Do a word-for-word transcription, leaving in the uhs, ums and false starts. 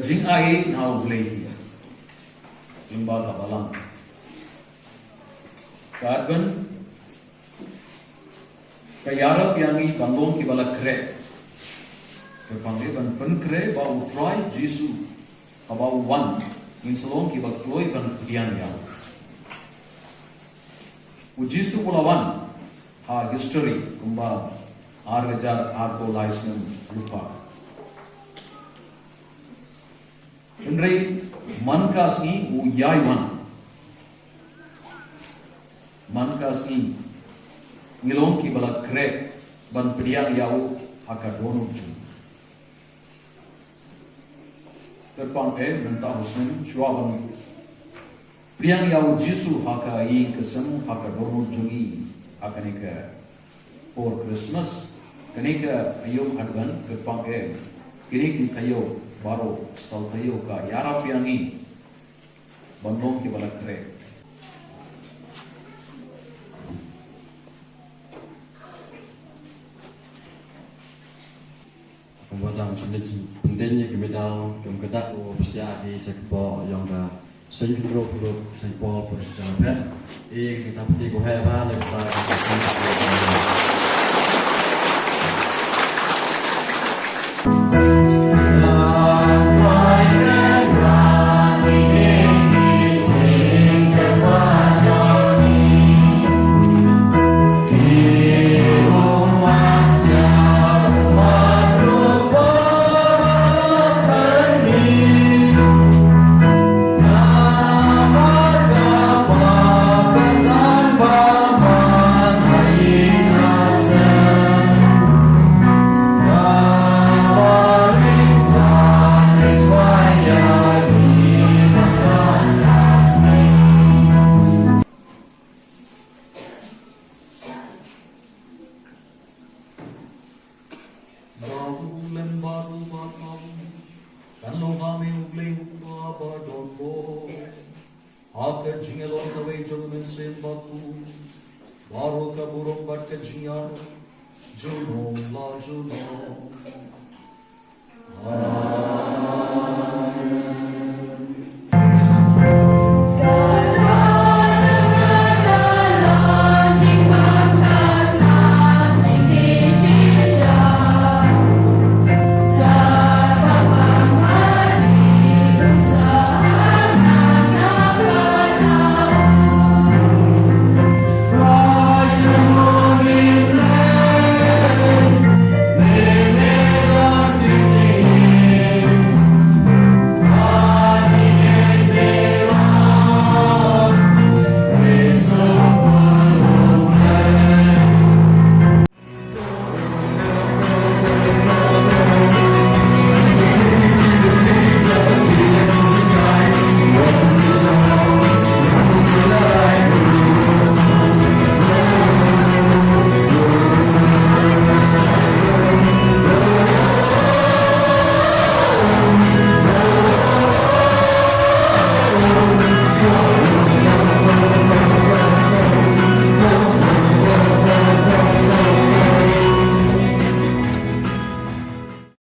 Jingai na U Blei hi. Lyngba ka balang. Ka Advent ka ïarap ïa ngi ban long kiba la khreh. Kyrpang eh ban pynkhreh ba U Trai Jisu haba u wan, ngin sa long kiba kloi ban pdiang ïa u. U Jisu u la wan ha history kumba ar hajar arphew lai snem lypa. Hynrei man ka sngi u ïai wan. Man ka sngi ngi long kiba la khreh ban pdiang ïa u ha ka dohnud jong ngi. Kyrpang eh mynta u snem shuwa ban pdiang ïa U Jisu ha ka ïing ka sem, ha ka dohnud jong ngi, ha kane ka por Christmas, kane ka aïom Advent, kyrpang eh kine ki taïew baroh, saw taïew ka ïarap ïa ngi ban long kiba la khreh. Kumba dang sngewbha pyndiang ïa ki medal, kum ka dak u bsa ki sa ka po ïong ka seng kynroh kynroh seng po pur sa jam pet. I seng tap ti ko he ba le sa. Ba u lem bad u ba tam, kan long ha me U Blei uba ba don bor. Ha ka jingïalor kawei jong U Mynsiem Bakhuid, baroh ka burom bad ka jingïaroh, junom la junom.